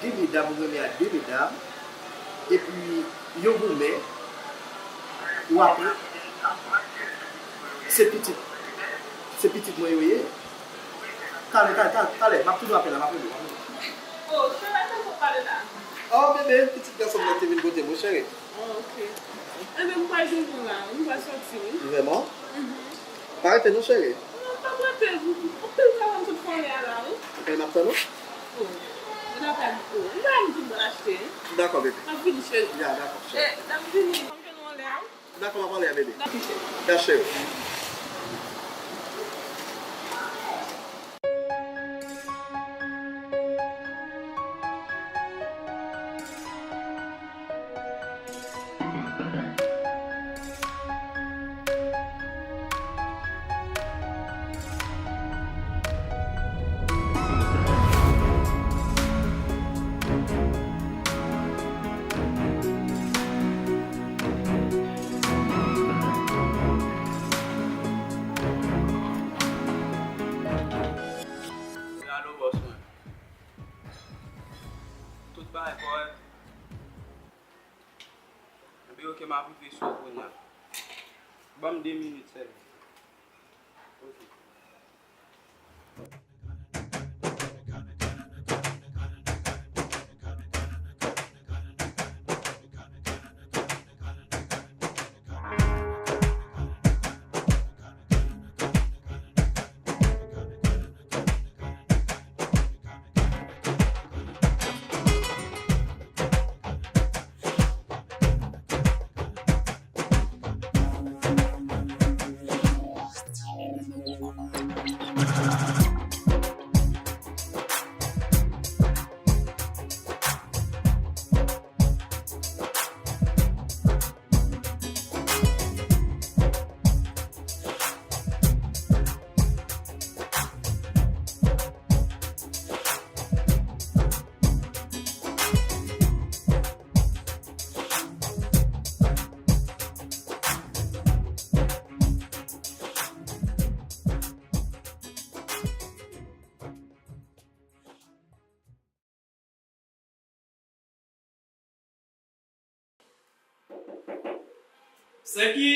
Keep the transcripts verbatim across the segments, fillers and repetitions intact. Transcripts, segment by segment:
De medam, ou renmen ak de medam, epi yo goumen, w ap, se pitit, se pitit mwen yo ye. Talè, talè, talè, talè, m ap tounen apèl la, m ap rele w, m ap rele w. Oh, cheri, sa w pale la? Oh, bebe, pitit gason m nan te vin kote m wi, cheri. Oh, ok. Enben, m pral jwenn ou la, m pral soti wi. Vrèman? Mhm. Pa rete non, cheri. Non, m p ap rete. Anpil travay m sot fè anlè a la wi. Anpil m ap tann ou? Oh, m ap tann ou. M pa m tou m pral achte. Dakò, bebe. M ap vini, cheri. Ya, dakò, cheri. Eh, m ap vini. M ap tann ou anlè a wi. Dakò, m ap anlè a, bebe. Dakò, cheri. Ya, cheri. Alo, bòs mwen. Tout bagay kòrèk? Enben, ok, m ap rive sou ou kounya. Ban m de minit sèlman. Ok. Se ki?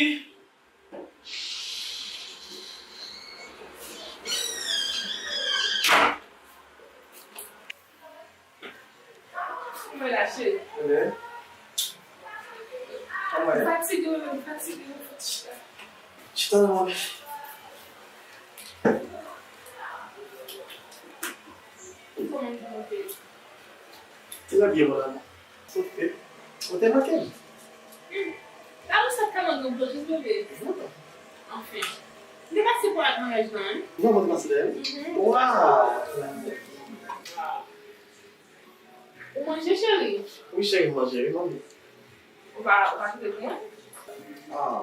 Mwen la, cheri. Ebyen, kòman w ye? Fatige, mwen fatige, mwen fouti chita. Chita non, mwen. Kòman w te? Trè byen, mon amour. Sòf ke ou te manke m. Hmm. Talè sa t ka manke w blòkis, bebe. Anfen. M te pase pou al ak maryaj lan, wi. Vrèman, ou te pase dèyè m? Mhm. Waw! Ou manje, cheri? Wi, cheri, m manje, wi, manmi. Ou pa, ou pa kite pou mwen? Ah,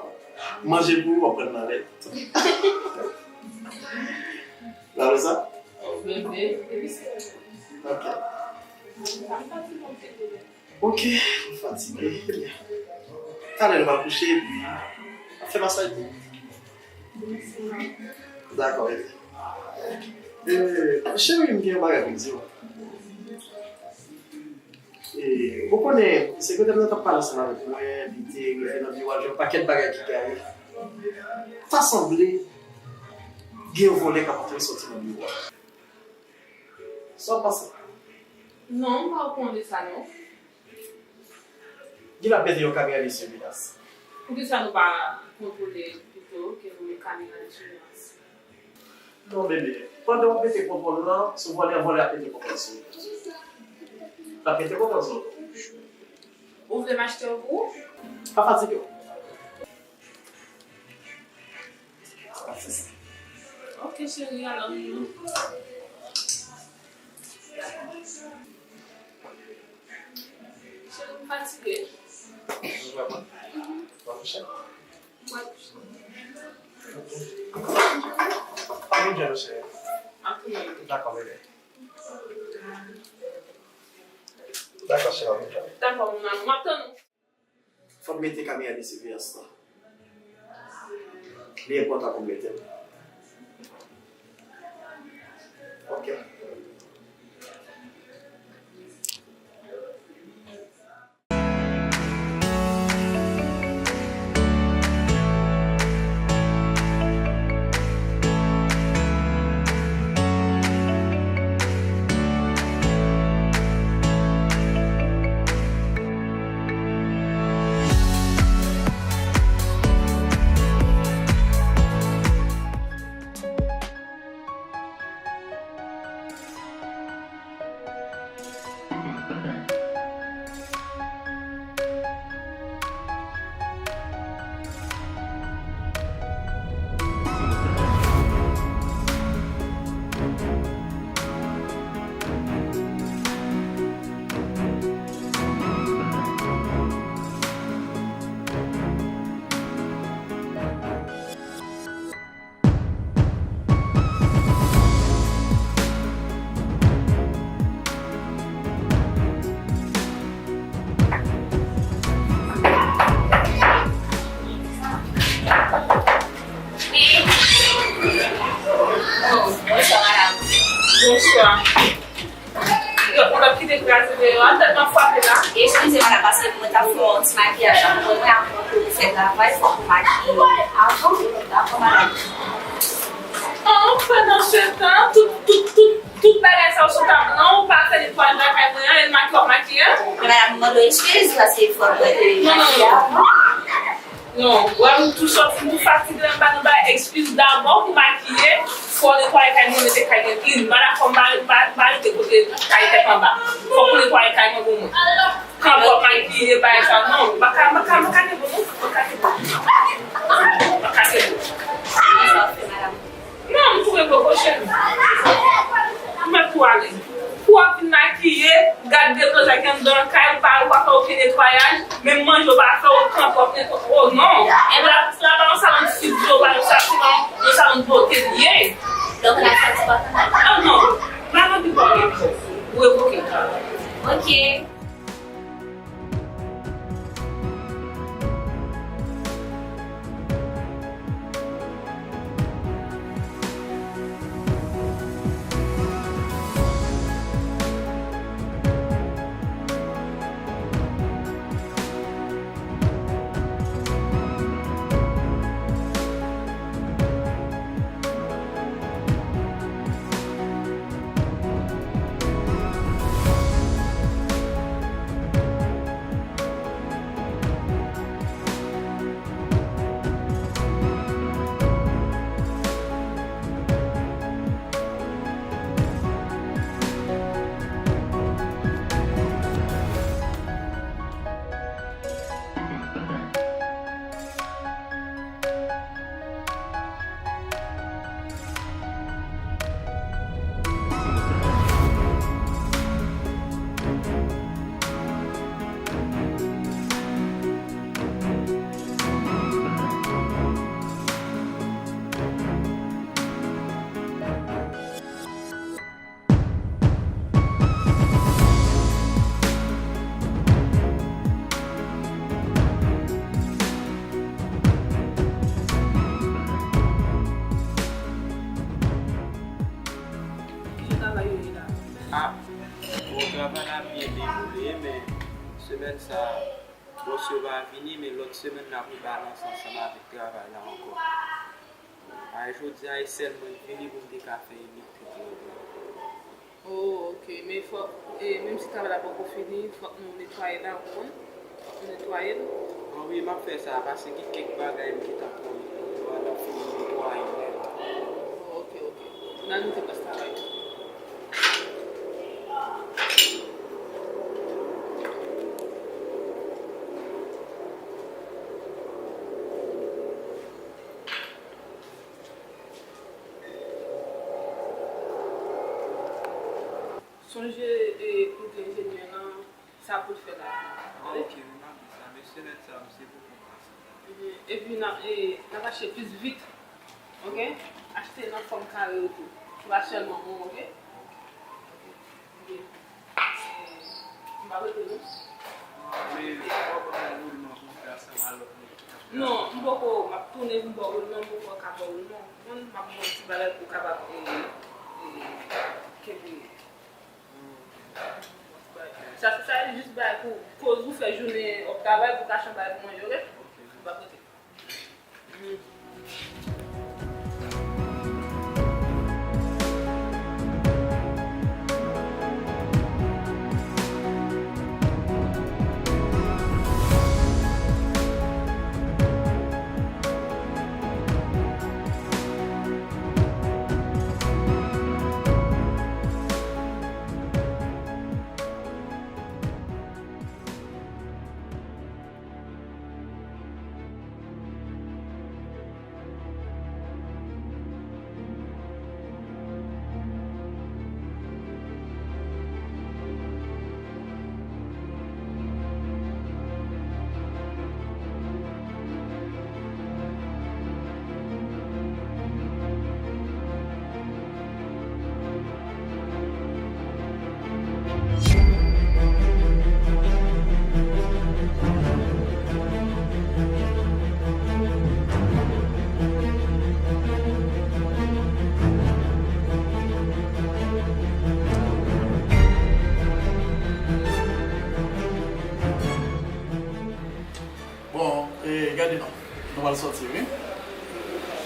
manje pou ou, w ap pran nan lèt. Ou pa vle sa? Bebe, bebe, se... Ok. Sa m fatige, m fatige. Ok, ou fatige. Talè nou va kouche, epi ap fè masaj pou ou. Dakò, bebe. Eh, cheri, m gen yon bagay pou m di w. Eh, ou konnen, sekretè m nan t ap pale ansanm avèk mwen, li te rive nan biwo a, gen yon pakèt bagay ki gaye. Ta sanble gen yon vòlè k ap antre soti nan biwo a. Sa w panse? Non, m pa okouran de sa, non. Gen ap mete yon kamera de siveyans. Poukisa nou pa kontwole pito ke nou met kamera de siveyans? Non, bebe. Pandan w ap mete kontwòl lan sou vòlè, vòlè ap mete kontwòl sou ou. L ap mete kontwòl sou ou. Ou vle m achte yon pou ou? Pa fatige w. Ok, cheri, alò nou. Cheri, m fatige. Ou vrèman? Mhm. W ap kouche? M w ap kouche. Ok. Pa gen djòl, cheri. M ap tounen. Dakò, bebe. Dakò, cheri, m ap tounen. Dakò, mon amour, m ap tann ou. Fò m mete kamera de siveyans lan. Li enpòtan pou m mete l. Ok. An tèt mwen frape la. Eskize, madanm, paske mwen t ap fè yon ti makiyaj la pou mwen, mwen, avan pou mwen fè travay, fòk mwen makiye avan. Dakò, madanm. An, pandan se tan, tout, tout, tout, tout bagay sa yo sou tab lan, ou pa fè netwayaj lakay mwen an, e l makiye w ap makiye? Men madanm, mwen mande w eskiz, paske fòk mwen te makiye avan. Non, wè m tou sòti, m tou fatige, m pa nan bay eskiz dabò pou makiye, fò w netwaye kay mwen, mete kay mwen klin. M pa dakò, m pa, m pa, m pa rete kote kay tèt anba. Fòk ou netwaye kay mwen pou mwen. Kanpe w ap makiye, bagay sa, non, m pa ka, m pa ka, m pa ka kenbe w, non, m pa ka kenbe w. M pa ka kenbe w. Non, m tou repo koche m. M mèt pou ale. Pou w ap vin makiye, gad deplozay ki anndan kay, ou pa, ou pa fè okenn netwayaj, menm manje ou pa fè, ou kanpe w ap netwayaj. Oh non! E la, la pa yon salon de stil, ou pa yon sa, se pa yon salon de bote li ye. Donk, la sa ti pa fè mal. Ah non, m pa anvi pale ankò. Ou revoke. Ok. Kijan travay yo ye la? Ah, bon, travay la byen dewoule, men semèn sa, bòs yo pa vini, men lòt semèn n ap rebalanse ansanm avèk travay la ankò. A, jodi a, e sèl mwen k vini pou m te ka fè elektrik lan. Oh, ok. Men fòk, e, menm si travay la poko fini, fòk nou netwaye la, ou konprann? Fòk nou netwaye l. Ah wi, m ap fè sa, paske gen kèk bagay m gentan pran nan yo a, n ap fini netwaye nèt. Oh, ok, ok. N al mete plas travay. Sonje, e, koute enjenyè lan, sa pou l fè la. Ah, ok, wi, m ap di sa, men semèn sa, misye poko pase. Mhm. Epi, n a, e, n ap achte plis vit, ok? Achte nan fòm kare yo tou. Se pa sèlman won, ok? Ok. Ok. M pa rete non. Men, fò w ban mwen woulman pou m fè ansanm a lòt nèg ki t ap travay. Non, m poko, m ap tounen pou m ba w woulman, m poko ka ba w woulman. Ou konn, m ap ba w ti bagay pou w kapab, e, e, kenbe. Hmm. Sa, sa, sa jis bagay pou koz ou fè jounen w ap travay pou w ka achte yon bagay pou manje, ok? Ok. M pa rete. Mwen sòti, wi.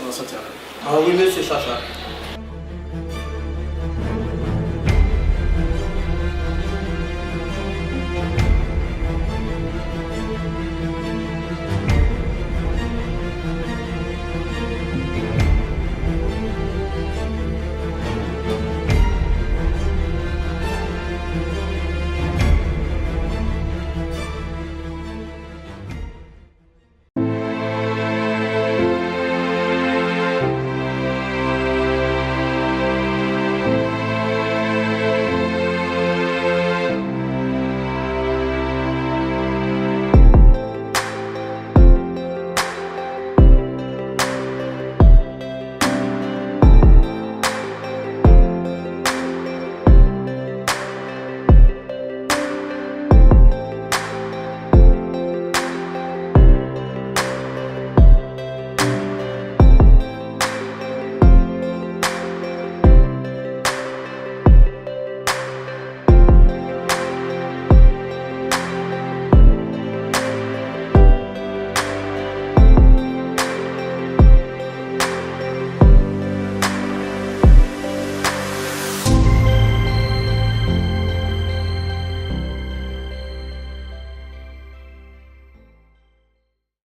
Mwen sòti avè l. Ah wi, mesye Chacha.